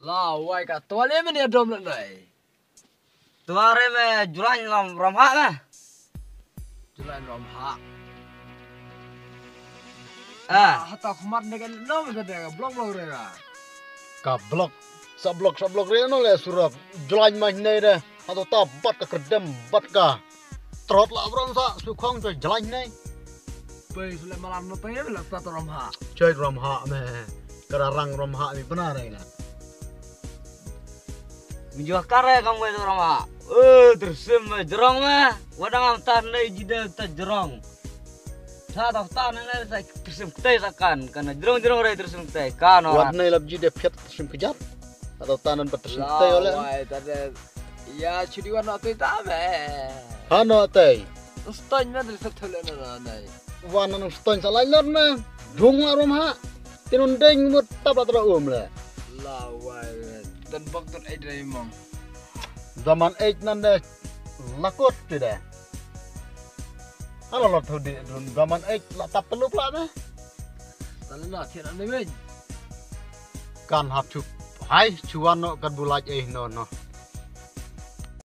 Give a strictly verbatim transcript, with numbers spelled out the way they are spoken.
La wai ka twa le men ya dom le nai. Twa re me julain lam ram ha me. Julain ram ha. Ah. Hata khmat ne ka nom ka de blok blok re ka. Ka blok. Sa blok sa blok re no le surap. Julain ma ne de. Hato ta bat ka kerdem bat ka. Trot la bron sa su khong to jalain nei. Pei su le malam no pei la sa to ram ha. Choi ram ha me. Kara rang ram ha mi bana re la. Mi jua kare kam wei to ram ha. Eh, tersim me jerong me. Wadang am ta nei jide ta jerong. Sa ta ta ne sa tersim ktai sa kan. Kan jerong jerong re tersim ktai kan. Wat nei lap jide phet tersim kejar. Atau tanan pat tersim ktai ole. Wai ta de. Ya chudi wan no tei ta me. Hano tei. Ston me de sa thole no na nai. Wan no ston sa lai lor me. Jung la rom ha. Tinun deng mut tap la tra um le. La wai. Dan bak dan ai dai mong. Zaman ej nan de lakot ti de. Hano lot thudi dun zaman ej la tap pelup la me. Tala na thian ane men. Kan hap chup. Hai chuan no kan bulaj eh no no.